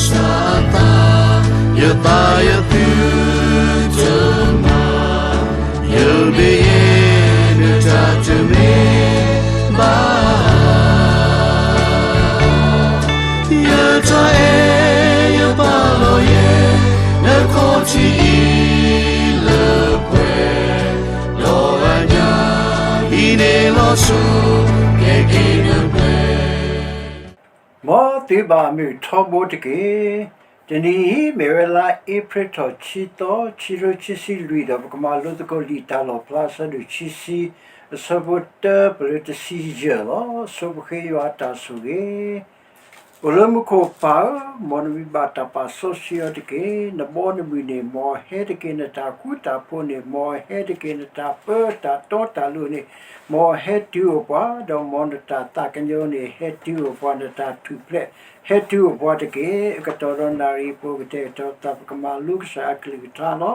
စၢသး, ယသးယသုတမၤ, ယမ့ၢ်ယဲ နတၢ်တမ့ၢ်ဘၣ်. ယတၢ်အဲၣ်ယပာ်လီၤယဲ နခီၣ်ထံးအံၤလၢပှဲၤ, ဒီးအညၣ်အံၤန့ၣ်လီၤစိၤ ကဲက့ၤနပှဲၤ မ်သုဘၣ်မုာ်ထီဘိတက့ၢ်. တနံၤအံၤ မ့ၢ်ဝဲလါအ့ဖြ့ၣ်ထီၣ် ဆံသီ, ခံကထိခံဆံလွံၢ် ဒီးပကမၤလိသကိးလံာ်တၢ်လီၣ်ဖျါ အဆၢဒိၣ်ခံဆံ, အဆၢဖိတၢ ပလၢတဆံယဲၢ်လီၤ. ဆိပဃ့ယွၤအတၢ်ဆိၣ်ဂ့ၤ. အိၣ်လၢမူခိၣ်ပၢ်ဧၢ, မ်နမံၤဘၣ်တၢ်ပာ်စီဆှံအီၤတက့ၢ်. နဘီနမုၢ်န့ၣ် မ်အဟဲတက့ၢ်. နတၢ်ဃူတၢ်ဖိးန့ၣ် မ်အဟဲတက့ၢ်. နတၢ်ပၢတၢ်တီတၢ်လိၤန့ၣ် မ်အဟဲတုၤအိၣ်ပှၤ, ဒီးမ်နတၢ်သးကညီၤန့ၣ် ဟဲတုၤအိၣ်ပှၤ, နတၢ်ထူၣ်ဖျဲး ဟဲတုၤအိၣ်ပှၤတက့ၢ်. အကတီၢ်ဒီးနၣ်ရံၣ်အပူၤ ကတဲာ်ကတီၤသး ပကမၤလိကစၢ်အကလုၢ်ကထါလီၤ.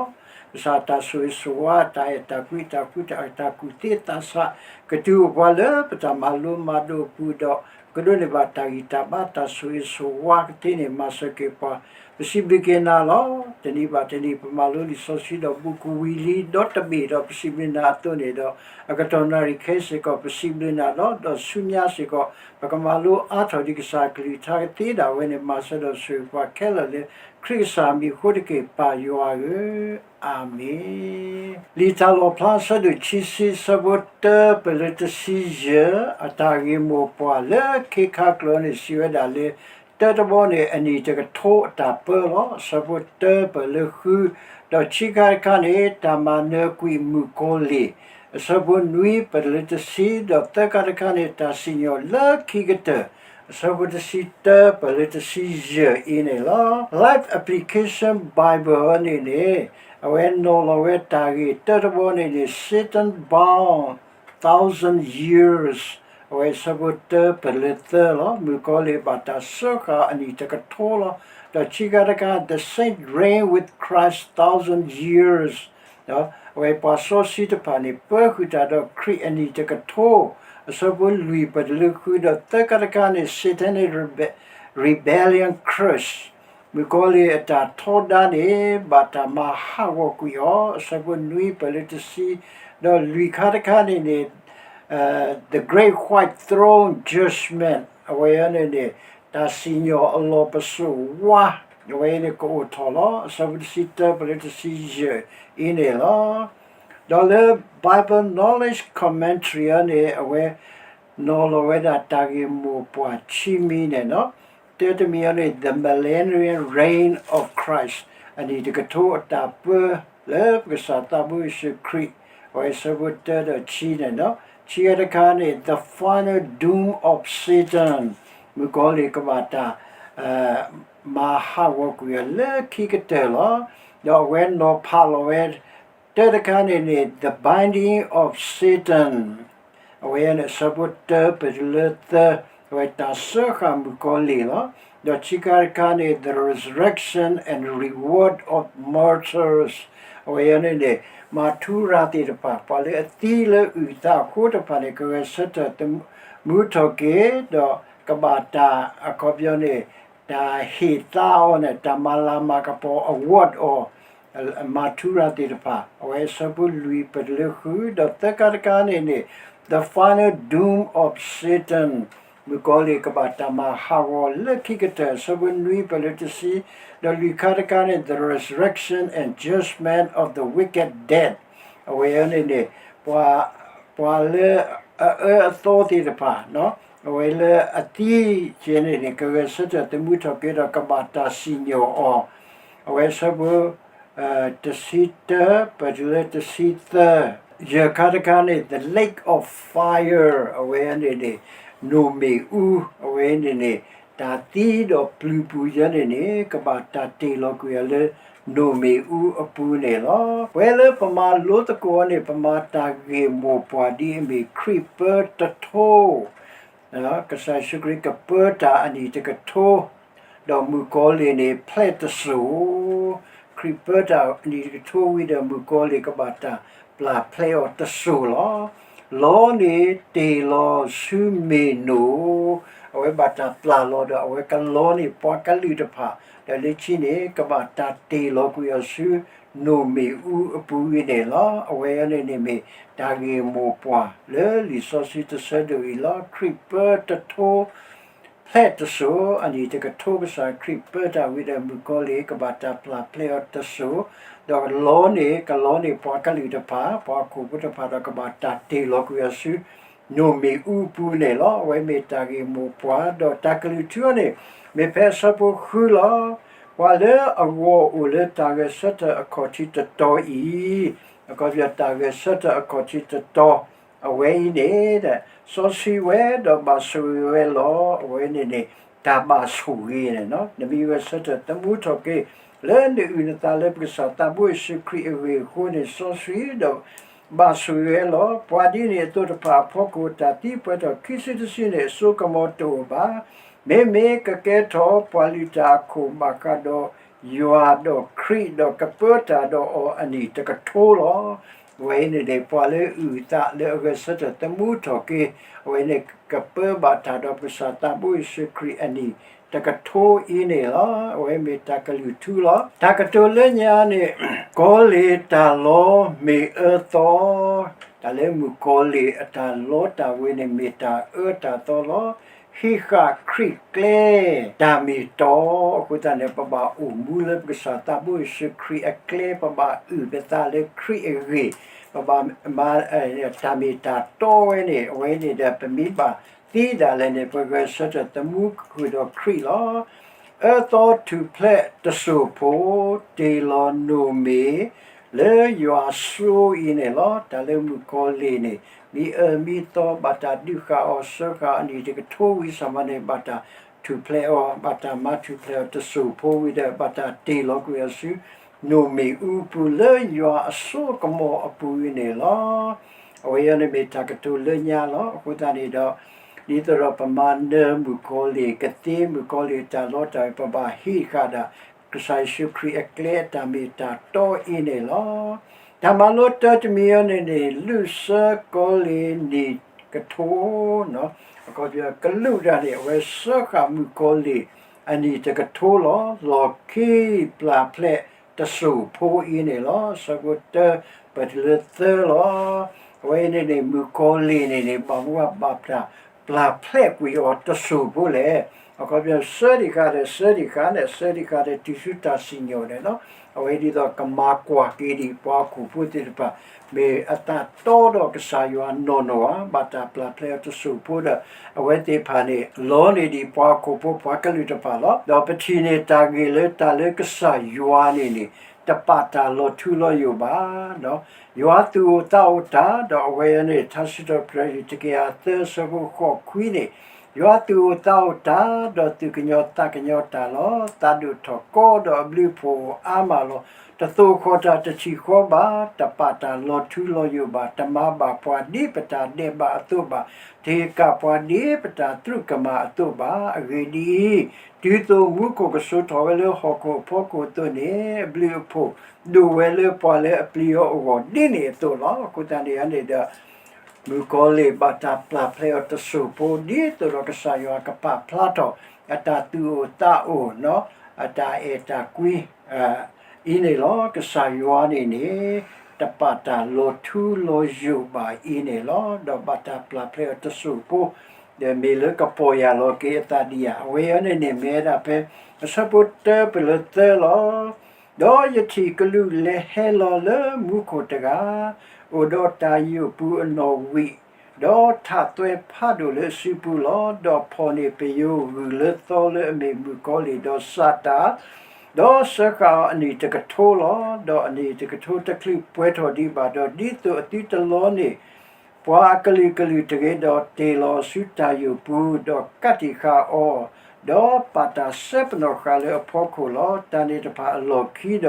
ကစၢ်တၢ်ဆိၣ်ဂ့ၤဆိၣ်ဝါ တၢ်အဲၣ်တၢ်ကွံ တၢ်ဃူတၢ် တၢ်ကူၣ်သ့သးဆး ကတုၤအိၣ်ပှၤလၢပတၢ်မၤလိမၤဒိးအပူၤဒီး ကဒိးန့ၢ်ဘၣ်တၢ်ဂံၢ်တၢ်ဘါ တၢ်ဆိၣ်ဂ့ၤဆိၣ်ဝါကသ့န့ၣ် မၤစၢၤက့ၤပှၤ ပစံးဘျုးက့ၤနၤလီၤ. တနံၤဘၣ်တနံၤ ပမၤလိလံာ်စီဆှံဒီးဘူးကဝံၤလံဒီတဘ့ၣ်ဒီး ပစံးဘျုးနၤအသိးန့ၣ်ဒီး အကတီၢ်နၣ်ရံၣ်ခဲအံၤစ့ၢ်ကီး ပစံးဘျုးနၤလီၤ. ဒီးဆူညါစ့ၢ်ကီး ပကမၤလိအါထီၣ်ဒံးကစၢ်အကလုၢ်ကထါကသ့ဒၣ်ဝဲန့ၣ် မၤစၢၤဒီးဆိၣ်ဂ့ၤပှၤခဲလၢာ်လၢ ခရံာ်ကစၢ်အမံၤအဃိတက့ၢ် ပၢ်ယွၤဧၢ, အၤမ့ၣ်. လံာ်တၢ်လီၣ်ဖျါ အဆၢဒိၣ်ခံဆံ အဆၢဖိတၢ ပလၢတဆံယဲၢ် အတၢ်ဂ့ၢ်မိၢ်ပှၢ်လၢခံခါကျၢၤန့ၣ် စံးဝဲဒၣ်လၢ တၢတဘီန့ၣ် အနံၣ်တကထိအတၢ်ပၢလီၤ. အဆၢဖိတၢ ပလၢဃု, ဒီးခံခါတခါန့ၣ် တၢ်မၤနၢၤကွံာ်မုၣ်ကီၤလံၢ်, အဆၢဖိနွံ ပလၢတဆံ, ဒီးသၢခါတခါန့ၣ် တၢ်စံၣ်ညီၣ်လၢခံကတၢၢ် အဆၢဖိတဆံတၢ ပလၢတဆံယဲၢ်အံၤန့ၣ်လီၤ. Life Application Bible န့ၣ်န့ၣ် အဝဲနီၤလီၤဝဲတၢ်ဂ့ၢ်တၢတဘီန့ၣ်န့ၣ် Satan bound thousand years အဝဲအဆၢဖိတၢ ပလၢသၢလီၤ. မုၣ်ကီၤလံၢ်ဘၣ်တၢ်စၢဃာ်အနံၣ်တကထိလီၤ. ဒီးခံခါတခါ The saint reign with Christ thousand years အဝဲပှၤစီဆှံတဖၣ်န့ၣ် ပၢဃုာ်တၢ်ဒီးခရံာ်အနံၣ်တကထိ, အဆၢဖိလွံၢ် ပလၢဃု, ဒီးသၢခါတခါန့ၣ် Satanic Rebe- Rebellion Curse မုၣ်ကီၤလံၢ်အတၢ်ထီဒါန့ၣ် ဘၣ်တၢ်မၤဟးဂီၤကွံာ်အီၤ, အဆၢဖိနွံ ပလၢတဆံ, ဒီးလွံၢ်ခါတခါန့ၣ်န့ၣ် The Great White Throne Judgment အဝဲအံၤန့ၣ်န့ၣ် တၢ်စံၣ်ညီၣ်အလီၢ်ပစိာ်ဝါ အဝဲအံၤန့ၣ်ကအိၣ်ထီၣ်လီၤ. အဆၢဖိတဆံတၢ ပလၢတဆံယဲၢ်အံၤန့ၣ်လီၤ. ဒီးလၢ Bible Knowledge Commentary အံၤန့ၣ် အဝဲ နီၤလီၤဝဲဒၣ်တၢ်ဂ့ၢ်မိၢ်ပှၢ်ခံမံၤန့ၣ်လီၤ. တၢတမံၤအံၤန့ၣ် The Millennial Reign of Christ အနံၣ်တကထိအတၢ်ပၢလၢပကစၢ်သးဘိယ့ၣ်ၡူးခရံာ် အဝဲအဆၢဖိတၢဒီးခံန့ၣ်လီၤ. ခံခါတခါန့ၣ် The Final Doom of Satan မုၣ်ကီၤလံၢ်ကဘၣ်တၢ် မၤဟးဂီၤကွံာ်အီၤလၢခံကတၢၢ်လီၤ. ဒီးအဝဲနီၤဖးလီၤဝဲ တၢတခါန့ၣ်န့ၣ် The Binding of Satan အဝဲန့ၣ်အဆၢဖိတၢ ပလၢသၢ, အဝဲတၢ်စၢဃာ်မုၣ်ကီၤလံၢ်လီၤ. ဒီးခံခါတခါန့ၣ် The Resurrection and Reward of Martyrs အဝဲအံၤန့ၣ်န့ၣ် မၤထူရၤသ့ၣ်တဖၣ် ပှၤလၢအသံလၢအုၣ်သးအဃိတဖၣ်န့ၣ် ကဂဲၤဆၢထၢၣ်သမူထီၣ်က့ၤ ဒီးကဘၣ်တၢ်အခီပညီန့ၣ် တၢ်ဟ့ၣ်သါအီၤန့ၣ် တၢ်မၤလၤမၤကပီၤ award အီၤ မၤထူရၤသ့ၣ်တဖၣ် အဝဲအဆၢဖိလွံၢ် ပလၢဃု, ဒီးသၢခါတခါန့ၣ်န့ၣ် The Final Doom of Satan မုၣ်ကီၤလံၢ်ကဘၣ်တၢ်မၤဟးဂီၤလၢခံကတၢၢ် အဆၢဖိနွံ ပလၢတဆံ, ဒီးလွံၢ်ခါတခါန့ၣ် The Resurrection and Judgment of the Wicked Dead အဝဲအံၤန့ၣ်န့ၣ် ပှၤ ပှၤလၢအအၢအသီသ့ၣ်တဖၣ် အဝဲလၢအသံကဲန့ၣ်န့ၣ် ကဂဲၤဆၢထၢၣ်သမူထီၣ်က့ၤဒီးကဘၣ်တၢ်စံၣ်ညီၣ်အီၤ အဝဲအဆၢဖိ တဆံတၢ ပတုၤလၢတဆံသၢ, ယဲၢ်ခါတခါန့ၣ် The Lake of Fire အဝဲန့ၣ်န့ၣ် နိၣ်မ့ၣ်အူ အဝဲန့ၣ်န့ၣ် တၢ်သံဒီးပျုၤပူၤယဲန့ၣ်န့ၣ် ကဘၣ်တၢ်တ့ၢ်လီၤကွံာ်အီၤလၢ နိၣ်မ့ၣ်အူအပူၤန့ၣ်လီၤ. ပဝဲလၢပမၤလိသကိးအီၤန့ၣ် ပမၤတၢ်ဂ့ၢ်မိၢ်ပှၢ်ဒ်အမ့ၢ် ခရံာ်ပၢတထိ ကစၢ်ယ့ၣ်ၡူးခရံာ်ကပၢတၢ်အနံၣ်တကထိ ဒီးမုၣ်ကီၤလံၢ်န့ၣ် ဖျဲးတစိၢ်, ခရံာ်ပၢတၢ်အနံၣ်တကထိဝံၤဒီး မုၣ်ကီၤလံၢ်ကဘၣ်တၢ်ပျၢ်ဖျဲးအီၤတစိၢ်လီၤ. လီန့ၣ်တ့ၢ်လီၤဆူမ့ၢ်နိၣ်, အဝဲဘၣ်တၢ်ပျၢ်လီၤဒီး အဝဲကလီန့ၢ်ပှၤကလုာ်တဖၣ်, ဒီးလၢခံန့ၣ် ကဘၣ်တၢ်တ့ၢ်လီၤကွံာ်အီၤဆူ နိၣ်မ့ၣ်အူအပူၤအံၤန့ၣ်လီၤ. အဝဲအံၤန့ၣ်န့ၣ်မ့ၢ်တၢ်ဂ့ၢ်မိၢ်ပှၢ်လၢလံာ်စီဆှံတဆၢဒိၣ်အံၤလီၤ. ခရံာ်ပၢတထိ ဖျဲးတစိၤ, အနံၣ်တကထိ ကစၢ်ခရံာ်ပၢတၢ်ဝံၤဒီး မုၣ်ကီၤလံၢ်ကဘၣ်တၢ်ပျၢ်ဖျဲးအီၤတစိၤ, ဒီးလီန့ၢ် ကလီန့ၢ်ပှၤကလုာ်တဖၣ်, ပှၤဟီၣ်ခိၣ်ဖိတဖၣ်ဒီး ကဘၣ်တၢ်တ့ၢ်လီၤကွံာ်အီၤဆူ နိၣ်မ့ၣ်အူပူၤန့ၣ်လီၤ. အဝဲမ့ၢ်တၢ်ဂ့ၢ်မိၢ်ပှၢ်, ဒီးတၢ်ကလုၢ်ထူန့ၣ် မ့ၢ်ဖဲအဆၢဖိဃုလီၤ. ပှၤလၢအဂီၢ်အိၣ်လၢတၢ်ဂဲၤဆၢထၢၣ်အခီၣ်ထံးတတီၤအံၤ, အခီပညီတၢ်ဂဲၤဆၢထၢၣ်အခီၣ်ထံးတတီၤ အဝဲအံၤန့ၣ် စီဆှံဝဲဒီးဘၣ်ဆိၣ်ဂ့ၤဝဲလီၤ. အဝဲန့ၣ်န့ၣ် တၢ်ဘၣ်ဆိၣ်ဂ့ၤန့ၣ်လီၤ. နမ့ၢ်ဂဲၤဆၢထၢၣ်သမူထီၣ်က့ၤ လၢနအုၣ်နသးလၢပကစၢ်သးဘိယ့ၣ်ၡူးခရံာ်အဂ့ၢ်အဃိန့ၣ် စီဆှံဒီး ဘၣ်ဆိၣ်ဂ့ၤဝဲလီၤ. ပှၤဒ်န့ၣ်အသိးတဖၣ်အဖီခိၣ် တၢ်သံပှဲၤထီၣ်ခံစုတစုန့ၣ် အစိကမီၤတအိၣ်ဘၣ်. မ့မ့ၢ်ကကဲထီၣ်ပှၤလုၢ်တၢ်အခိၣ်ဘၣ်ဃးဒီးယွၤဒီးခရံာ် ဒီးကပၢတၢ်ဒီးအီၤအနံၣ်တကထိလီၤ. အဝဲအံၤန့ၣ်န့ၣ် ပှၤလၢအုၣ်အသးလၢအဂဲၤဆၢထၢၣ်သမူထီၣ်က့ၤ အဝဲန့ၣ်ကပၢဘၣ်တၢ်ဒီးပကစၢ်သးဘိယ့ၣ်ၡူးခရံာ်အနံၣ်တကထိအံၤန့ၣ်လီၤ. အဝဲမ့ၢ်တၢ်ကလုၢ်ထူလီၤ. တၢ်ကတိၤလၢညါန့ၣ် ကီၤလ့ၢ်တၢ်လီမ့ၢ်အၢသီ, တၢ်လၢမုၣ်ကီၤလ့ၢ်အတၢ်လီတၢ်ဝ့ၤန့ၣ် မ့ၢ်တၢ်အၢတၢ်သီလီၤ. ဟံးဃာ်ခရံာ်ကျဲ တၢ်မ့ၢ်တီ, အဃိသတးန့ၣ် ပဘၣ်အိၣ်မူလၢပကစၢ်သးဘိယ့ၣ်ၡူးခရံာ်အကျဲ, ပဘၣ်အုၣ်ပသးလၢခရံာ်အဂ့ၢ်, ပဘၣ်မၤ တၢ်မ့ၢ်တၢ်တီဝဲန့ၣ်, အဝဲန့ၣ်ဒီး ပမ့ၢ်ဘၣ်သံဒၣ်လဲာ်န့ၣ် ပဂဲၤဆၢထၢၣ်သမူဃုာ်ဒီးခရံာ်လီၤ. အၢသီထူၣ်ဖျဲးတစိၢ်ဖိ, တ့ၢ်လီၤနိၣ်မ့ၣ် လၢယွၤစိအံၤန့ၣ်လီၤ. တၢ်လၢမုၣ်ကီၤလ့ၢ်န့ၣ် မ့ၢ်အၢမ့ၢ်သီ ဘၣ်တၢ်ဒုးဃာ်အီၤ စၢဃာ်အနံၣ်တကထိဝံၤ ဆၢမၤန့ၣ် ဘၣ်တၢ်ထူၣ်ဖျဲးအီၤ, ဘၣ်တၢ်မၤထူၣ်ဖျဲးအီၤတစိၢ်ဖိဝံၤဒီး ဘၣ်တၢ်တ့ၢ်လီၤကွံာ်အီၤဆူ နိၣ်မ့ၣ်အူပူၤလၢယွၤအစိကမီၤအပူၤအံၤန့ၣ်လီၤ. အဝဲအံၤန့ၣ်မ့ၢ်တၢ်ကတိၤလၢညါလီၤ. အဃိသတးန့ၣ်ဒီး ဒ်သိးဒီးပမၤနၢၤမုၣ်ကီၤလ့ၢ်ကသ့, မုၣ်ကီၤလ့ၢ်တၢ်လီတၢ်ဝ့ၤ ပဘၣ်ဟံးဃာ်ဒၣ် ကစၢ်ယ့ၣ်ၡူးခရံာ်အကျဲအတၢ်မ့ၢ်တၢ်တီအံၤန့ၣ်လီၤ. တၢ်မၤလိတၢတမံၤအံၤန့ၣ်န့ၣ် လုၢ်ဆၢကီၤလ့ၢ်နံၣ်ကထိ, အခီပညီကလူးတၢ်န့ၣ် အဝဲစၢဃာ်မုၣ်ကီၤလ့ၢ်အနံၣ်တကထိလီၤ. လီၢ်ခံပျၢ်ဖျဲးတစိၢ်ဖိအံၤန့ၣ်လီၤ. အဆၢဖိတၢပတုၤလၢသၢလီၤ. အဝဲအံၤန့ၣ်န့ၣ် မုၣ်ကီၤလ့ၢ်န့ၣ်န့ၣ် ဘၣ်မူဘၣ်ပျၢ် ပျၢ်ဖျဲးကွံာ်အီၤတစိၢ်ဖိလဲၣ်. အခီပညီ စၢဒံးဃာ်ဒီး စၢဒံးဃာ်န့ၣ် စၢဒံးဃာ်ဒီးတုၤဆူတၢ်စံၣ်ညီၣ်န့ၣ်လီၤ. အဝဲဒ်သိးကမၤကွၢ်က့ၤဒံးပှၤဟီၣ်ခိၣ်ဖိသ့ၣ်တဖၣ် မ့ၢ်အသးတီဒီးကစၢ်ယွၤနီၢ်နီၢ်ဧါ, ဘၣ်တၢ်ပျၢ်ဖျဲးအီၤတစိၢ်ဖိဒီး အဝဲသ့ၣ်တဖၣ်န့ၣ် လီန့ၢ်ဒံးပှၤဟီၣ်ခိၣ်ဖိပှၤကလုာ်တဖၣ်လီၤ. ဒီးပထံၣ်န့ၢ်တၢ်ဂ့ၢ်လၢတၢ်လၢကစၢ်ယွၤန့ၣ်န့ၣ် တပာ်တၢ်လီၤထူလီၤယိာ်ဘၣ် ယွၤသူၣ်အိၣ်သးအိၣ်တၢ်, ဒီးအဝဲအံၤန့ၣ် ထါစံးထီၣ်ပတြၢၤ တကယၤသၢ အဆၢဖိဃိးခွံန့ၣ်, ယွၤသူၣ်အိၣ်သးအိၣ်တၢ်, ဒီးသူၣ်ကညီၤသးကညီၤတၢ်လီၤ. သးဒိၣ်ထီၣ်ကီဒီးအဘျုးအဖှိၣ်အိၣ်အါမးလီၤ. တသိၣ်ဃီၣ်တၢ်တထံၣ်ဃီဘၣ်, တပာ်တၢ်လီၤထူလီၤယိာ်ဘၣ်, တမၤဘၣ်ပှၤဒ်ပတၢ်ဒဲးဘးအသိးဘၣ်, တဟ့ၣ်ကၣ်ပှၤဒ်ပတၢ်သရူးကမၣ်အသိးဘၣ်. အဂ့ၢ်ဒ်အံၤ, တုၤသိးမူခိၣ်ကဆိးထီၣ်ဝဲလၢဟီၣ်ခိၣ်အဖီခိၣ်အသိးန့ၣ်, အဘျုးအဖှိၣ် ဒိၣ်ဝဲလၢပှၤလၢအပျံၤအီၤအဂီၢ် ဒ်န့ၣ်အသိးလီၤ. အဃိသတးန့ၣ်န့ၣ်ဒီး မုၣ်ကီၤလံၢ်ဘၣ်တၢ်ပျၢ်ဖျဲးအီၤတစိၢ်ဖိ ဒ်သိးဒီးကစၢ်ယွၤကပာ်ဖျါထီၣ် အတၢ်သူၣ်အိၣ်သးအိၣ်, အတၢ်အဲၣ်တၢ်ကွံ အံၤန့ၣ်လီၤ. ကစၢ်ယွၤန့ၣ်န့ၣ် တပာ်တၢ်လီၤထူလီၤယိာ်ဘၣ်အံၤန့ၣ်လီၤ. ဒီးဘၣ်တၢ်ပျၢ်ဖျဲးအီၤတစိၢ်ဖိ ဒီးမ့ၢ်လၢကပီၢ်ယၢ်လီၤက့ၤအသးဒံးဧါ. အဝဲအံၤန့ၣ်န့ၣ် မ့ၢ်ဝဲဒၣ်ဖဲ အဆၢဖိတၢပတုၤလၢသၢလီၤ. ဒီးယထံၣ်ကလူးလဲၤဟဲလီၤလၢမူခိၣ်တဂၤ, အိၣ်ဒီးတၢ်ယိာ်ပူၤအနီၣ်ဝံာ်, ဒီးထးသွဲဖးဒိၣ်လၢအစုပူၤလီၤ. ဒီးဖီၣ်န့ၢ်ပယိၤဂုၢ်လၢသီလၢအမ့ၢ်မုၣ်ကီၤလံၢ်ဒီးစးတၢ်, ဒီးစၢဃာ်အီၤအနံၣ်တကထိလီၤ. ဒီးအနံၣ်တကထိတချုးပှဲၤထီၣ်ဒံးဘၣ်ဒီး ဒ်သိးအသုတလီန့ၢ် ပှၤအကလုာ်ကလုာ်တဂ့ၤ, ဒီးတ့ၢ်လီၤဆူတၢ်ယိာ်ပူၤ, ဒီးကးတံာ်ဃာ်အီၤ, ဒီးပာ်တၢ်စဲပနီၣ်ဃာ်လၢအဖီခိၣ်လီၤ. တၢ်န့ၣ်တဖၣ်အလီၢ်ခံဒီး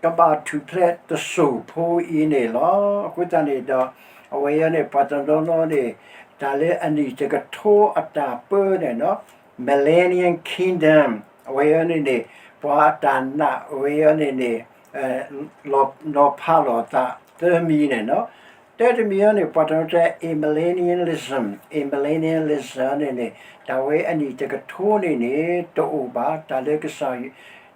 ကဘၣ်ထူၣ်ဖျဲးတစိၢ်ဖိအံၤန့ၣ်လီၤ. အဃိသတးန့ၣ်ဒီး အဝဲအံၤန့ၣ် ပှၤတနီၤနီၤန့ၣ် တၢ်လၢအနံၣ်တကထိအတၢ်ပၢန့ၣ် Millennium Kingdom အဝဲအံၤန့ၣ်န့ၣ် ပှၤအတၢ်နာ်အဝဲအံၤန့ၣ်န့ၣ် လီၤဖးလိာ်အသးသၢမံၤန့ၣ်လီၤ. တၢတမံၤအံၤန့ၣ် ပှၤတနီၤတဲ amillennialism, amillennialism န့ၣ်န့ၣ် တၢ်ဝဲအနံၣ်တကထိန့ၣ်န့ၣ် တအိၣ်ဘၣ်, တၢ်လၢကစၢ်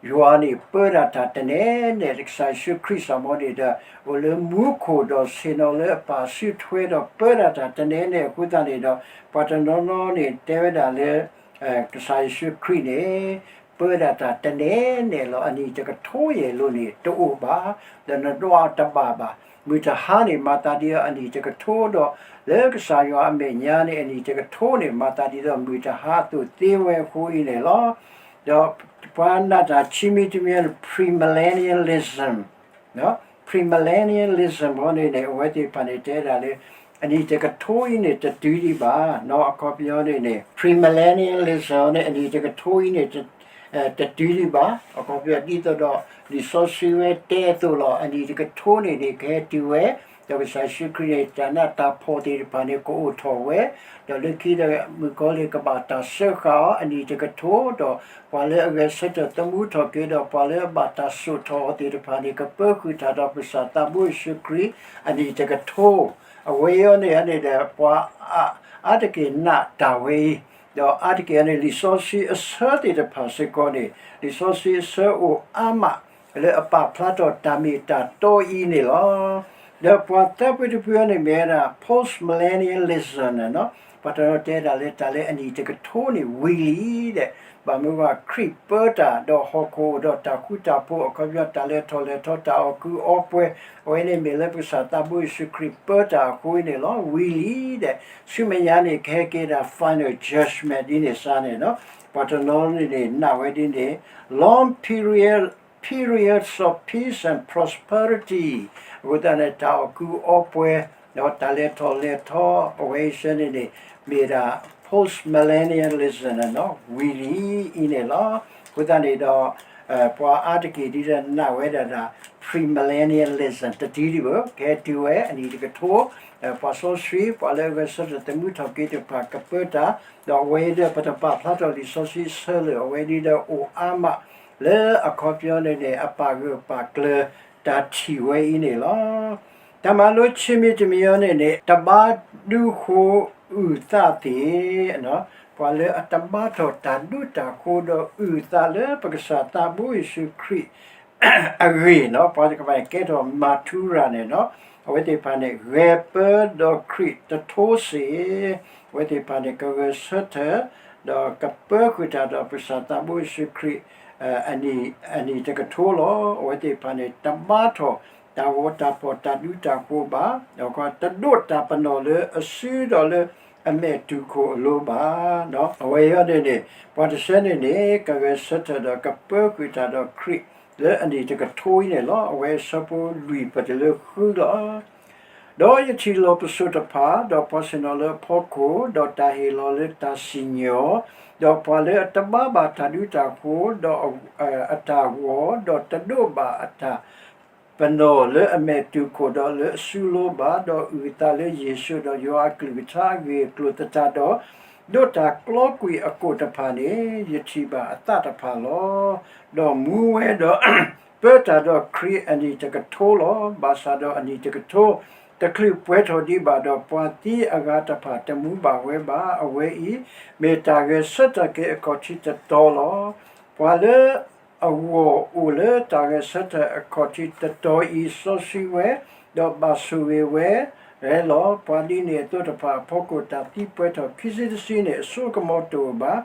ယွၤန့ၣ် ပၢတၢ်တၢ်တနဲနဲ ကစၢ်ယ့ၣ်ၡူးခရံာ်စ့ၢ်ကီးန့ၣ်ဒီး အိၣ်လၢမူခိၣ်ဒီးဆ့ၣ်နီၤလၢအပၢ်စုထွဲဒီးပၢတၢ်တၢ်တနဲနဲအဃိသတးန့ၣ်ဒီး ပှၤတနီၤနီၤန့ၣ် တဲဝဲဒၣ်လၢ ကစၢ်ယ့ၣ်ၡူးခရံာ်န့ၣ် ပၢတၢ်တၢ်တနဲနဲလီၤ. အနံၣ်တကထိယဲၢ်လိၤန့ၣ် တအိၣ်ဘၣ်, ဒီးနဒွးတဘၣ်ဘၣ်. မုၢ်တဟါန့ၣ် မၤသးဒ်အနံၣ်တကထိဒီး လၢကစၢ်ယွၤအမဲာ်ညါန့ၣ် အနံၣ်တကထိန့ၣ် မၤသးဒ်သိးမုၢ်တဟါအသိးသ့ဝဲအဃိအံၤန့ၣ်လီၤ. ဒီးပှၤနာ်တၢ်ခံမံၤတမံၤန့ၣ် premillennialism, premillennialism အဃိန့ၣ်န့ၣ် အဝဲသ့ၣ်တဖၣ်န့ၣ် တဲဒၣ်လၢ အနံၣ်တကထိအံၤန့ၣ် တတုၤဒံးဘၣ်, နီၢ် အခီပညီန့ၣ်န့ၣ် premillennialism န့ၣ် အနံၣ်တကထိအံၤန့ၣ် တတုၤဒံးဘၣ်. အခီပညီဒ်သိးဒီး လံာ်စီဆှံဝဲတဲအသိးလီၤ. အနံၣ်တကထိန့ၣ်န့ၣ် ကဟဲတုၤဝဲ, ဒီးကစၢ်ယ့ၣ်ၡူးခရံာ်န့ၣ် တၢ်နးတၢ်ဖှီၣ်သ့ၣ်တဖၣ်န့ၣ် ကအိၣ်ထီၣ်ဝဲ, ဒီးလၢခံဒီး မုၣ်ကီၤလံၢ်ကဘၣ်တၢ်စၢဃာ်အီၤ အနံၣ်တကထိ, ဒီးပှၤလၢအဂဲၤဆၢထၢၣ်သမူထီၣ်က့ၤ ဒီးပှၤလၢအဘၣ်တၢ်စိာ်ထီၣ်အီၤသ့ၣ်တဖၣ်န့ၣ် ကပၢဃုာ်တၢ်ဒီးပကစၢ်သးဘိယ့ၣ်ၡူးခရံာ် အနံၣ်တကထိ. အဝဲအံၤန့ၣ်န့ၣ်ဒီး ပှၤအါတက့ၢ်နာ်တၢ်ဝဲအံၤ, ဒီးအါတက့ၢ်န့ၣ် လံာ်စီဆှံအဆၢသ့ၣ်တဖၣ်စ့ၢ်ကီးန့ၣ် လံာ်စီဆှံအဆၢအိၣ်အါမး လၢအပာ်ဖျါထီၣ်တၢ်မ့ၢ်တၢ်တီအံၤန့ၣ်လီၤ. ဒီးပှၤသၢဖုတဖုန့ၣ်မ့ၢ်ဝဲဒၣ် postmillennialism န့ၣ်လီၤ. ပှၤတနီၤတဲဒၣ်လၢတၢ်လၢအနံၣ်တကထိန့ၣ်ဝံၤလံဒီး ဘၣ်မနုၤဃိခရံာ်ပၢတၢ် ဒီးဟီၣ်ခိၣ်ဒီးတၢ်ဃူတၢ်ဖိး အခီပညီတၢ်လဲၤထီၣ်လဲၤထီ တၢ်အီၣ်ကုအီပှဲၤ အဝဲန့ၣ်မ့ၢ်လၢပကစၢ်သးဘိယ့ၣ်ၡူးခရံာ်ပၢတၢ်အဃိန့ၣ်လီၤ. ဝံၤလံဒီး ဆူမဲာ်ညါန့ၣ် ကဟဲက့ၤဒၣ် final judgment ဒ်န့ၣ်စ့ၢ်န့ၣ်လီၤ. ပှၤတနီၤန့ၣ်န့ၣ် နာ်ဝဲဒ်န့ၣ် long period, periods of peace and prosperity အဃိသတးန့ၣ် တၢ်အီၣ်ကုအီပှဲၤ ဒီးတၢ်လဲၤထီၣ်လဲၤထီ အဝဲအံၤစ့ၢ်န့ၣ်န့ၣ် မ့ၢ်ဒၣ် postmillennialism န့ၣ်လီၤ. ဝံၤလံအံၤန့ၣ်လီၤ. အဃိသတးန့ၣ်ဒီး ပှၤအါတက့ၢ်ဒ်ဒီးနာ်ဝဲဒၣ်ဒၣ် premillennialism တတုၤဒံးဘၣ်, ကဟဲတုၤဝဲအနံၣ်တကထိ, ပှၤစီဆှံ ပှၤလၢအဂဲၤဆၢထၢၣ်သမူထီၣ်က့ၤတဖၣ်ကပၢတၢ်, ဒီးအဝဲအံၤဒီးပတပာ်ဖျါထီၣ်လံာ်စီဆှံအဆၢလၢာ် အဝဲဒ်ဒီးအိၣ်အါမး လၢအခီပညီန့ၣ်န့ၣ် အပာ်ဂၢၢ်ပာ်ကျၢၤတၢ်ထံၣ်ဝဲအံၤန့ၣ်လီၤ. တၢ်မၤလိခံမံၤတမံၤအံၤန့ၣ်န့ၣ် တဘါဒူဃိအုၣ်သးသ့ၣ် ပှၤလၢအတဘါထီၣ်တၢ်ဒူတၢ်ဃိဒီးအုၣ်သးလၢပကစၢ်သးဘိယ့ၣ်ၡူးခရံာ်အဂ့ၢ်န့ၣ် ပှၤတကပၤန့ၣ်ကဲထီၣ် martyr န့ၣ်လီၤ. အဝဲသ့ၣ်တဖၣ်န့ၣ် ဂဲၤပၢဒီးခရံာ်တထိစ့ၢ်, အဝဲသ့ၣ်တဖၣ်န့ၣ် ကဂဲၤဆၢထၢၣ် ဒီးကပၢဃုာ်တၢ်ဒီးပကစၢ်သးဘိယ့ၣ်ၡူးခရံာ် အနံၣ်တကထိလီၤ. အဝဲသ့ၣ်တဖၣ်န့ၣ် တဘါထီၣ်တၢ်ဂီၤတၢ်ဖီၣ်တၢ်ဒူတၢ်ဃိဘၣ်, ဒီးတဒိးတၢ်ပနီၣ်လၢအစုဒီးလၢအမဲာ်တူၢ်ခိၣ်အလိၤဘၣ်. အဝဲအံၤန့ၣ်န့ၣ် ပှၤတဆၢန့ၣ်န့ၣ် ကဂဲၤဆၢထၢၣ်ဒီးကပၢဃုာ်တၢ်ဒီးခရံာ်လၢအနံၣ်တကထိအံၤန့ၣ်လီၤ. အဝဲအဆၢဖိလွံၢ်ပတုၤလၢဃုလီၤ. ဒီးယထံၣ်လီၤပစိာ်တဖၣ်, ဒီးပှၤဆ့ၣ်နီၤလၢအဖီခိၣ်, ဒီးတၢ်ဟ့ၣ်လီၤလၢတၢ်စံၣ်ညီၣ်, ဒီးပှၤလၢအတဘါဘၣ်တၢ်ဒူတၢ်ဃိ, ဒီးအတၢ်ဂီၤ, ဒီးတဒိးဘၣ်အတၢ် ပနီၣ်လၢအမဲာ်တူၢ်ခိၣ်ဒီးလၢအစုလိဘၣ်, ဒီးအုၣ်အသးလၢယ့ၣ်ၡူးဒီးယွၤအကလုၢ်ကထါအဂ့ၢ်အကျိၤသတးဒီး, ဒိးတၢ်ကျီကွံာ်အကိာ်တဖၣ်န့ၣ် ယထံၣ်ဘၣ်အသးတဖၣ်လီၤ. ဒီးမူဝဲဒီး ပၢတၢ်ဒီးခရံာ်အနံၣ်တကထိလီၤ. ဘၣ်ဆၣ်ဒီးအနံၣ်တကထိ တချုးပှဲၤထီၣ်ဒံးဘၣ်ဒီး ပှၤသံအဂၤတဖၣ်တမူဘၣ်ဝဲဘၣ်. အဝဲအံၤ မ့ၢ်တၢ်ဂဲၤဆၢထၢၣ်က့ၤအခီၣ်ထံးတတီၤလီၤ. ပှၤလၢ အဂီၢ်အိၣ်လၢတၢ်ဂဲၤဆၢထၢၣ်အခီၣ်ထံးတတီၤအံၤ စီဆှံဝဲ, ဒီးဘၣ်ဆိၣ်ဂ့ၤဝဲလီၤ. ပှၤဒ်န့ၣ်အသိးတဖၣ်အဖီခိၣ် တၢ်သံပှဲၤထီၣ်ခံစုတစုန့ၣ် အစိကမီၤတအိၣ်ဘၣ်.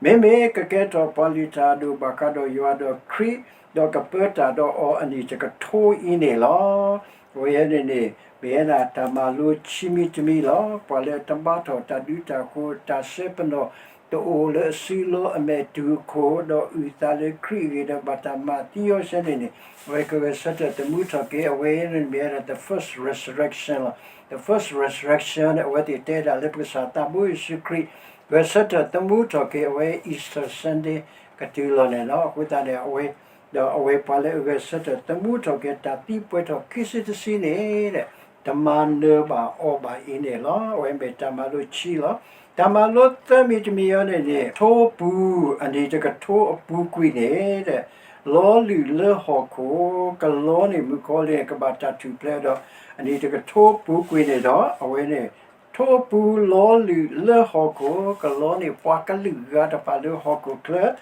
မ့မ့ၢ်ကကဲထီၣ်ပှၤလုၢ်တၢ်အဒိၣ်ဘၣ်ဃးဒီးယွၤဒီးခရံာ်, ဒီးကပၢတၢ်ဒီးအီၤအနံၣ်တကထိအံၤန့ၣ်လီၤ. အဝဲအံၤန့ၣ်န့ၣ် မ့ၢ်ဝဲဒၣ်တၢ်မၤလိခံမံၤတမံၤလီၤ. ပှၤလၢအတဘါထီၣ်တၢ်ဒူတၢ်ဃိ တၢ်စဲပနီၣ် တအိၣ်လၢအစုလီအမဲာ်တူၢ်ခိၣ် ဒီးအုၣ်သးလၢခရံာ်အဂ့ၢ်ဒီးဘၣ်တၢ်မၤသံအီၤစ့ၢ်န့ၣ်န့ၣ် အဝဲကဂဲၤဆၢထၢၣ်သမူထီၣ်က့ၤ အဝဲအံၤန့ၣ်မ့ၢ်ဝဲဒၣ် the first resurrection လီၤ. The first resurrection န့ၣ် အဝဲသ့ၣ်တဲဒၣ်လၢပကစၢ်သးဘိယ့ၣ်ၡူးခရံာ် ဂဲၤဆၢထၢၣ်သမူထီၣ်က့ၤ အဝဲ Easter Sunday ကတုၤလီၤန့ၣ်လီၤ. အဃိသတးန့ၣ် အဝဲ ဒီးအဝဲပှၤလၢအဂဲၤဆၢထၢၣ်သမူထီၣ်က့ၤ တၢ်သံပှဲၤထီၣ်ခံစုတစုန့ၣ် တမၤနၢၤဘၣ်အီၤဘၣ်အံၤန့ၣ်လီၤ. အဝဲမ့ၢ်တၢ်မၤလိခံလီၤ. တၢ်မၤလိသၢမံၤတမံၤအံၤန့ၣ်န့ၣ် ထိပူၤ အနံၣ်တကထိအပူၤကွံာ်န့ၣ် ဒီး လီၤလုၢ်လၢဟီၣ်ခိၣ်, ကလီန့ၢ်မုၣ်ကီၤလံၢ်န့ၣ် ကဘၣ်တၢ်ထူၣ်ဖျဲးဒီး အန့ၣ်တကထိပူၤကွံာ်န့ၣ်ဒီး အဝဲန့ၣ် ထိပူၤလီၤလုၢ်လၢဟီၣ်ခိၣ်, ကလီန့ၢ်ပှၤကလုာ်ဂၤတဖၣ်လၢဟီၣ်ခိၣ်ချၢ,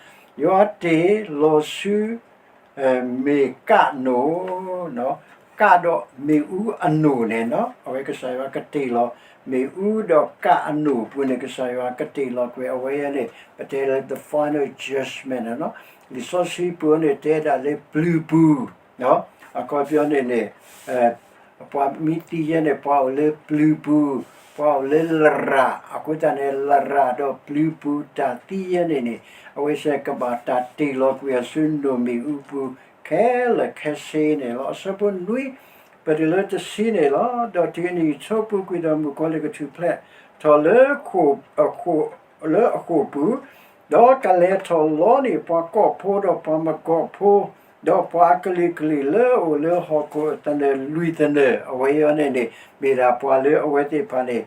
ယွၤတ့ၢ်လီၤဆူ မ့ၢ်ကးနိၣ်, ကးဒီးမ့ၣ်အူအနိၣ်န့ၣ်, အဝဲကစၢ်ယွၤကတ့ၢ်လီၤ, မ့ၣ်အူဒီးကးအနိၣ်အပူၤန့ၣ် ကစၢ်ယွၤကတ့ၢ်လီၤကွံာ်အဝဲန့ၣ် ပတဲလၢ the final judgment န့ၣ်လီၤ. လံာ်စီဆှံပူၤန့ၣ် တဲဒၣ်လၢပျုၤပူၤ, အခီပညီန့ၣ်န့ၣ် ပှၤမ့ၢ်သံယဲန့ၣ် ပှၤအိၣ်လၢပျုၤပူၤ, ပှၤအိၣ်လၢလရၣ်, အဃိသတးန့ၣ် လရၣ်ဒီးပျုၤပူၤတၢ်သံယဲန့ၣ်န့ၣ် အဝဲစ့ၢ်ကဘၣ်တၢ်တ့ၢ်လီၤကွံာ်အီၤဆူနိၣ်မ့ၣ်အူပူၤ ခဲလၢာ်ခဲဆ့န့ၣ်လီၤ. အဆၢဖိနွံ ပတုၤလၢတဆံန့ၣ်လီၤ. ဒီးတုၤအနံၤအဆိပူၤကွံာ်ဒီး မုၣ်ကီၤလံၢ်ကထူၣ်ဖျဲးထီၣ်လၢ လၢအဃိာ်ပူၤ, ဒီးကလဲၤထီၣ်လီန့ၢ်ပှၤကီၢ်ဖိဒီးပှၤမကီၢ်ဖိ, ဒီးပှၤအကလုာ်ကလုာ်လၢအအိၣ်လၢဟီၣ်ခိၣ်အသနၢၣ်လွံၢ်သနၢၣ်, အဝဲအံၤန့ၣ်န့ၣ် မ့ၢ်ဒၣ်ပှၤလၢအဝဲသ့ၣ်တဖၣ်န့ၣ်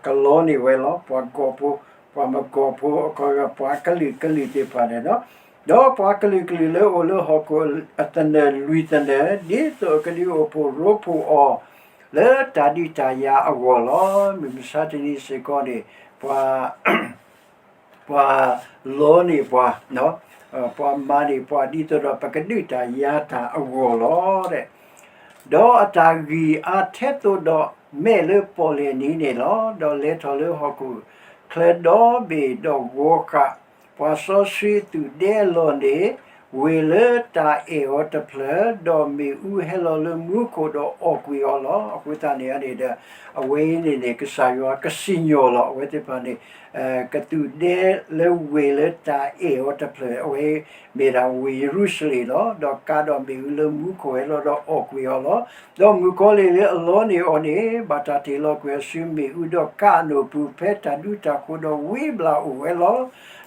ကလီန့ၢ်ဝဲလီၤ. ပှၤကီၢ်ဖိ, ပှၤမကီၢ်ဖိ, အခီပညီ ပှၤကလုာ်ကလုာ်သ့ၣ်တဖၣ်န့ၣ်လီၤ. ဒီးပှၤကလုာ်ကလုာ်လၢအအိၣ်လၢဟီၣ်ခိၣ်အသနၢၣ်လွံၢ်သနၢၣ်, ဒ်သိးအကဒုးအိၣ်ဖှိၣ်ရိဖှိၣ်အီၤ လၢတၢ်ဒုးတၢ်ယၤအဂီၢ်လီၤ. မုၢ်မဆါတနံၤစ့ၢ်ကီးန့ၣ် ပှၤ ပှၤလီန့ၢ်ပှၤ, ပှၤမၤန့ၢ်ပှၤ ဒ်သိးဒီးပကဒုးတၢ်ယၤတၢ်အဂီၢ်လီၤ. ဒီးအတၢ်ဂံၢ်အါထဲသိးဒီးမဲာ်လၢပီၣ်လဲၣ်နံၤန့ၣ်လီၤ. ဒီးလဲၤထီၣ်လၢဟီၣ်ခိၣ်ချၢဒီဘ့ၣ်ဒီးဂီၤဃာ် ပှၤစီဆှံအသူၣ်ဒဲအလီၢ်န့ၣ် ဝ့ၢ်လၢတၢ်အဲၣ်အီၤတဖျၢၣ်, ဒီးမ့ၣ်အူဟဲလီၤလၢမူခိၣ်ဒီးအီၣ်ကွံာ်အီၤလီၤ. အဃိသတးန့ၣ်န့ၣ်ဒီး အဝဲအံၤန့ၣ်န့ၣ် ကစၢ်ယွၤကစံၣ်ညီၣ်လီၤ အဝဲသ့ၣ်တဖၣ်န့ၣ် ကသူၣ်ဒဲလၢဝ့ၢ်လၢတၢ်အဲၣ်အီၤတဖျၢၣ်, အဝဲမ့ၢ်ဒၣ်ဝ့ၢ်ယရူၤၡလ့ၣ်လီၤ. ဒီးကးဒီးမ့ၣ်အူလၢမူခိၣ်ဟဲလီၤဒီးအီၣ်ကွံာ်အီၤလီၤ. ဒီးမုၣ်ကီၤလံၢ်လၢအလီန့ၢ်အီၤန့ၣ် ဘၣ်တၢ်တ့ၢ်လီၤကွံာ်အီၤဆူမ့ၣ်အူဒီးကးအနိၣ်အပူၤ ဖဲတၢ်ဒူတၢ်ဃိၤဒီးဝံၤဘျၣ်အိၣ်ဝဲလီၤ.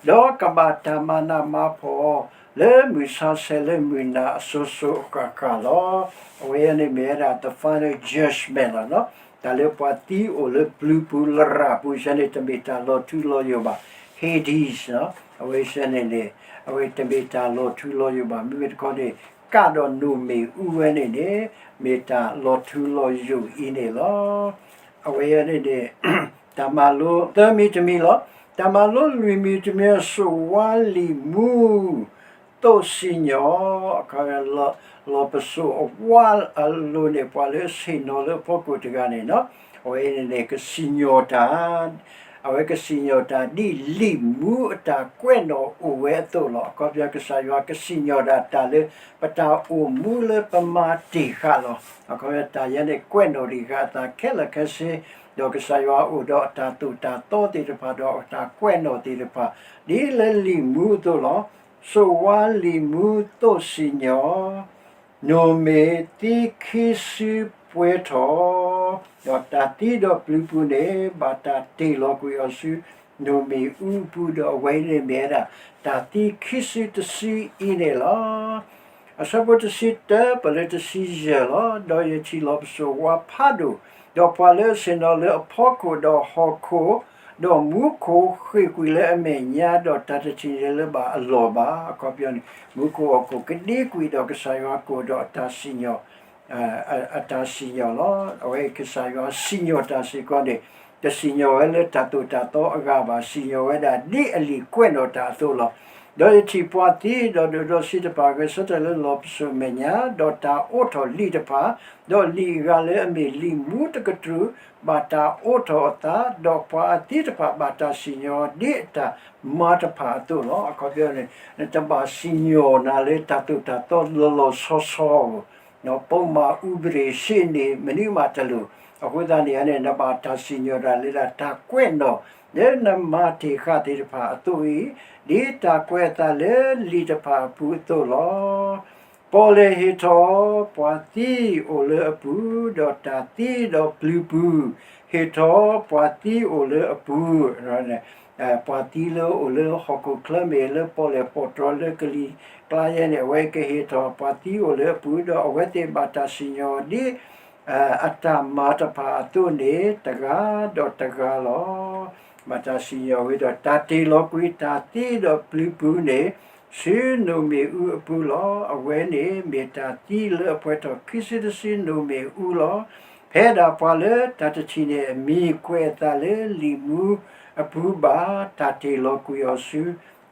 ဒီးကဘၣ်တၢ်မၤနးမၤဖှီၣ်အီၤ လၢမုၢ်ဆါဆဲးလၢမုၢ်နၤအစိၤစိၤအဃၣ်ဃၣ်လီၤ. အဝဲအံၤန့ၣ်မ့ၢ်ဝဲဒၣ် the final judgment လီၤ. တၢ်လၢပှၤသံအိၣ်လၢပျုၤပူၤလရၣ်ပူၤစ့ၢ်န့ၣ် တမ့ၢ်တၢ်လီၤထူလီၤယိာ်ဘၣ်, Hades လီၤ. အဝဲစ့ၢ်န့ၣ်န့ၣ် အဝဲတမ့ၢ်တၢ်လီၤထူလီၤယိာ်ဘၣ်. မ့မ့ၢ်တခီန့ၣ် ကးဒီးနိၣ်မ့ၣ်အူဝဲန့ၣ်န့ၣ် မ့ၢ်တၢ်လီၤထူလီၤယိာ်အံၤန့ၣ်လီၤ. အဝဲအံၤန့ၣ်န့ၣ် တၢ်မၤလိသၢမံၤတမံၤလီၤ. တၢ်မၤလိလွံၢ်မံၤတမံၤ စိာ်ဝါလံာ်မူ သိးစံၣ်ညီၣ်, အခီ လီၤပစိာ်အဝါအလိၤန့ၣ် ပှၤလၢအဆ့ၣ်နီၤလၢအဖီခိၣ်တဂၤန့ၣ်လီၤ. အဝဲန့ၣ်န့ၣ် ကစံၣ်ညီၣ်တၢ်, အဝဲကစံၣ်ညီၣ်တၢ်ဒ်လံာ်မူအတၢ်ကွဲးနီၣ်အိၣ်ဝဲအသိးလီၤ. အခီပညီ ကစၢ်ယွၤကစံၣ်ညီၣ်ဒၣ်တၢ်လၢ ပတၢ်အိၣ်မူလၢပမၤတ့ၢ်ဃာ်လီၤ. အခီပညီ တၢ်ယဲန့ၣ် ကွဲးနီၣ်တ့ၢ်ဃာ်အသးခဲလၢာ်ခဲဆ့, ဒီးကစၢ်ယွၤအိၣ်ဒီးအတၢ်သိၣ်တၢ်သီသ့ၣ်တဖၣ် ဒီးအတၢ်ကွဲးနီၣ်သ့ၣ်တဖၣ် ဒ်လၢလံာ်မူအသိးလီၤ. စိာ်ဝါလံာ်မူသိးစံၣ်ညီၣ်, နိၣ်မ့ၣ်သံခံစုပှဲၤထီၣ်, ဒီးတၢ်သံဒီးပျုၤပူၤန့ၣ် ဘၣ်တၢ်တ့ၢ်လီၤကွံာ်အီၤဆူ နိၣ်မ့ၣ်အူပူၤ, ဒီးအဝဲန့ၣ်မ့ၢ်ဝဲဒၣ် တၢ်သံခံစုတစုအံၤန့ၣ်လီၤ. အဆၢဖိတဆံတၢပၢၢ်လၢတဆံယဲၢ်လီၤ. ဒီးယထံၣ်လီၤပစိာ်ဝါဖးဒိၣ်, ဒီးပှၤလၢအဆ့ၣ်နီၤလၢအဖီခိၣ်, ဒီးဟီၣ်ခိၣ်, ဒီးမူခိၣ်ဃ့ၢ်ကွံာ်လၢအမဲာ်ညါ, ဒီးတၢ်တထံၣ်န့ၢ်လၢၤဘၣ်အလီၢ်ဘၣ်. အခီပညီန့ၣ် မူခိၣ်ဟီၣ်ခိၣ်ကဒ့ကွံာ်ဒီးကစၢ်ယွၤကအိၣ်ဒီးအတၢ်စံၣ်ညီၣ် အတၢ်စံၣ်ညီၣ်လီၤ. အဝဲကစၢ်ယွၤစံၣ်ညီၣ်တၢ်စ့ၢ်ကီးန့ၣ် တစံၣ်ညီၣ်ဝဲလၢတၢ်သိၣ်တၢ်သီအဂၤဘၣ်, စံၣ်ညီၣ်ဝဲဒၣ်ဒ်အလံာ်ကွဲးနီၣ်တၢ်အသိးလီၤ. ဒီးယထံၣ်ပှၤသံ, ဒီးဒိးဒီးဆံးတဖၣ် ဂဲၤဆၢထၢၣ်လၢလီၤပစိာ်အမဲာ်ညါ, ဒီးတၢ်အိးထီၣ်လံာ်တဖၣ်, ဒီးလံာ်အဂၤလၢအမ့ၢ်လံာ်မူတကတြူၢ် ဘၣ်တၢ်အိးထီၣ်အသး, ဒီးပှၤအသံတဖၣ်ဘၣ်တၢ်စံၣ်ညီၣ်ဒ်အတၢ်မၤတဖၣ်အသိးလီၤ. အခီပညီန့ၣ် နတဘၣ်စံၣ်ညီၣ်နၤလၢတၢ်သိၣ်တၢ်သီလီၤလီၤဆီဆီ ပိာ်မၤအူပရ့ၣ်ရှ့န့ၣ် မနုၤမးတလိၣ်. အဃိသတးန့ၣ်န့ၣ် နဘၣ်တၢ်စံၣ်ညီၣ်တၢ်လၢဒၣ်တၢ်ကွဲးနီၣ် လၢနမၤတ့ၢ်ဃာ်သ့ၣ်တဖၣ်အသိးအံၤ, ဒ်တၢ်ကွဲးအသးလၢလံာ်တဖၣ်အပူၤအသိးလီၤ. ပီၣ်လဲၣ်ဟ့ၣ်ထီၣ်ပှၤသံအိၣ်လၢအပူၤ, ဒီးတၢ်သံဒီးပျုၤပူၤ ဟ့ၣ်ထီၣ်ပှၤသံအိၣ်လၢအပူၤ, ပှၤသံလၢအအိၣ်လၢဟီၣ်ခိၣ်ချၢမ့ၢ်လၢပီၣ်လဲၣ်ပိာ်တြီလၢကလံၤကျါယဲန့ၣ် အဝဲကဟ့ၣ်ထီၣ်ပှၤသံအိၣ်လၢအပူၤ, ဒီးအဝဲသ့ၣ်ဘၣ်တၢ်စံၣ်ညီၣ်ဒ် အတၢ်မၤတဖၣ်အသိးန့ၣ် တဂၤဒီးတဂၤလီၤ. ဘၣ်တၢ်စံၣ်ညီၣ်ဝဲဒီး တၢ်တ့ၢ်လီၤကွံာ်တၢ်သံဒီးပျုၤပူၤန့ၣ် ဆူနိၣ်မ့ၣ်အူအပူၤလီၤ. အဝဲန့ၣ်မ့ၢ်တၢ်သံလၢအပှဲၤထီၣ်ခံစုတစုနိၣ်မ့ၣ်အူလီၤ. ဖဲဒၣ်ပှၤလၢတၢ်တထံၣ်န့ၢ်အမံၤကွဲးအသးလၢလံာ်မူအပူၤဘၣ် တၢ်တ့ၢ်လီၤကွံာ်အီၤဆူ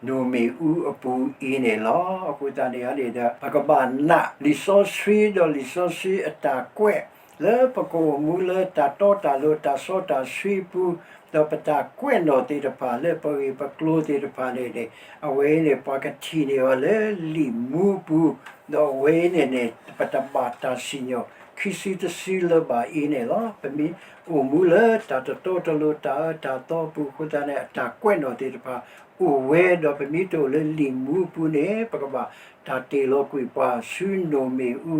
နိၣ်မ့ၣ်အူအပူၤအံၤန့ၣ်လီၤ. အဃိသတးန့ၣ်န့ၣ်ဒီး ပကဘၣ်နာ်လံာ်စီဆှံ ဒီးလံာ်စီဆှံအတၢ်ကွဲး လၢပကအိၣ်မူလၢတၢ်တီတၢ်လိၤ တၢ်စီတၢ်ဆှံအပူၤ, ဒီးပတၢ်ကွဲးနီၣ်သ့ၣ်တဖၣ် လၢပဂ့ၢ်ပကျိၤသ့ၣ်တဖၣ်န့ၣ်န့ၣ် အဝဲအံၤန့ၣ် ပှၤကထံၣ်န့ၢ်အီၤလၢလံာ်မူပူၤ, ဒီးအဝဲအံၤန့ၣ်န့ၣ် ပတဘၣ်တၢ်စံၣ်ညီၣ်ခံစုတစုလၢၤဘၣ်အံၤန့ၣ်လီၤ. ပမ့ၢ်အိၣ်မူလၢတၢ်တတီတလိၤ တၢ်အၢတၢ်သီအပူၤအဃိသတးန့ၣ် အတၢ်ကွဲးနီၣ်သ့ၣ်တဖၣ်အိၣ်ဝဲ, ဒီးပမ့ၢ်တအိၣ်လၢလံာ်မူအပူၤန့ၣ် ပကဘၣ်တၢ်တ့ၢ်လီၤကွံာ်ပှၤဆူနိၣ်မ့ၣ်အူ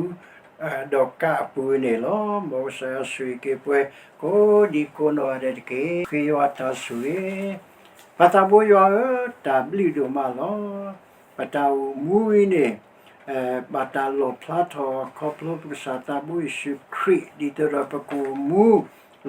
ဒီးကးအပူၤန့ၣ်လီၤ. မ်ကစၢ်ယွၤဆိၣ်ဂ့ၤက့ၤပှၤ ကိးဒံကိးနီၢ်ဂၤဒဲးတက့ၢ်. ဃ့ယွၤတၢ်ဆိၣ်ဂ့ၤ. ပၢ်သးဘိယွၤဧၢ, တၢ်ဘျုးဒိၣ်မးလီၤ. ပတၢ်အိၣ်မူအံၤန့ၣ် ဘၣ်တၢ်လီၣ်ဖျါထီၣ်ခီဖျိပကစၢ်သးဘိယ့ၣ်ၡူးခရံာ် ဒ်သိးဒီးပကအိၣ်မူ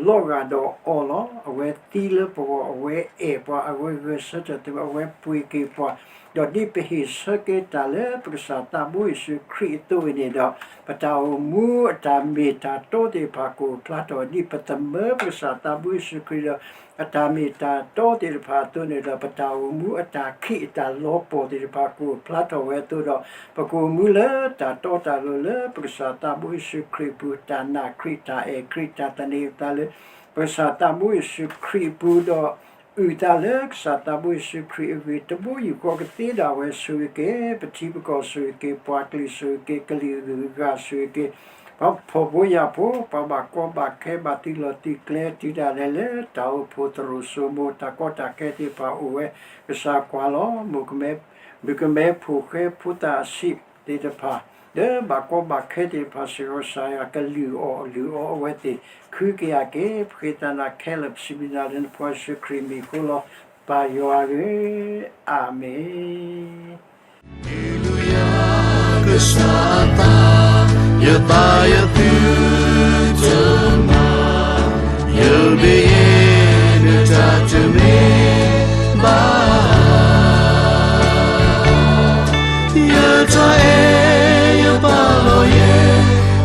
လီၤဂာ်ဒီးအီၤလီၤ. အဝဲသံလၢပဂီၢ်, အဝဲအဲၣ်ပှၤ, အဝဲဂဲၤဆၢထၢၣ်သပှၢ်, အဝဲပှ့ၤက့ၤပှၤ, ဒီးဒ်ပဟ့ၣ်ဆၢက့ၤတၢ်လၢပကစၢ်သးဘိယ့ၣ်ၡူးခရံာ်အသိးအံၤန့ၣ်ဒီး ပတၢ်အိၣ်မူအတၢ်မ့ၢ်တၢ်တီသ့ၣ်တဖၣ်ကအိၣ်ဖျါထီၣ် ဒ်ပသမၢပကစၢ်သးဘိယ့ၣ်ၡူးခရံာ်ဒီး အတၢ်မ့ၢ်တၢ်တီသ့ၣ်တဖၣ်အသိးန့ၣ်ဒီး ပတၢ်အိၣ်မူအတၢ်ခံးအတၢ်လီၤပှီၢ်သ့ၣ်တဖၣ်ကအိၣ်ဖျါထီၣ်ဝဲအသိးဒီး ပကအိၣ်မူလၢတၢ်တီတၢ်လိၤလၢပကစၢ်သးဘိယ့ၣ်ၡူးခရံာ်အပူၤ, တၢ်နာ်ခရံာ်, တၢ်အဲၣ်ခရံာ်, တၢ်သန့ၤအသးလၢ ပကစၢ်သးဘိယ့ၣ်ၡူးခရံာ်အပူၤဒီး အုၣ်သးလၢကစၢ်သးဘိယ့ၣ်ၡူးခရံာ်အဂ့ၢ်, တဘိယူၢ်ဃီကသ့ဒၣ်ဝဲဆိၣ်ဂ့ၤက့ၤ ပထံပကီၢ်ဆိၣ်ဂ့ၤက့ၤ, ပှၤကလုာ်ဆိၣ်ဂ့ၤက့ၤ, ကလုာ်ဂုၤဂၤဆိၣ်ဂ့ၤက့ၤ, ပှၤဖှီၣ်ဖိယာ်ဖိ, ပှၤဘၣ်ကီဘၣ်ခဲဘၣ်သုးလီၢ်သုးကျဲ တုၤဒၣ်လဲာ်လၢတၢ်အိၣ်ဖှိၣ်သရိာ်စိမိၤ တၢ်ကီတၢ်ခဲသ့ၣ်တဖၣ်အိၣ်ဝဲ, ကစၢ်ကွၢ်လီၤ မုၣ်ကမဲဖိၣ်ဃဲဖိသၣ်အဆံးသ့ၣ်တဖၣ် လၢဘၣ်ကီဘၣ်ခဲသ့ၣ်တဖၣ်စ့ၢ်ကီး ကစၢ်ယွၤကလုၢ်အီၣ်လုၢ်အီအဝဲသ့ၣ် ခုက့ၤအက့ၤ ပဃ့သးနၤခဲလၢာ်ပစံးဘျုးနၤလၢနဖိယ့ၣ်ၡူးခရံာ်မံၤအဃိလီၤ ပၢ်ယွၤဧၢ, အၤမ့ၣ်. ကစၢ်သး, ယသးယသုတမၤ, ယမ့ၢ်ယဲနတၢ်တမ့ၢ်ဘၣ်. ယတၢ်အဲၣ်ယပာ်လီၤယဲ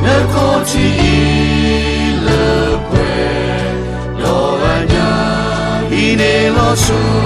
နခီၣ်ထံးအံၤလၢပှဲၤ ဒီးအညါ ဟံးန့ၢ်လီၤဆူ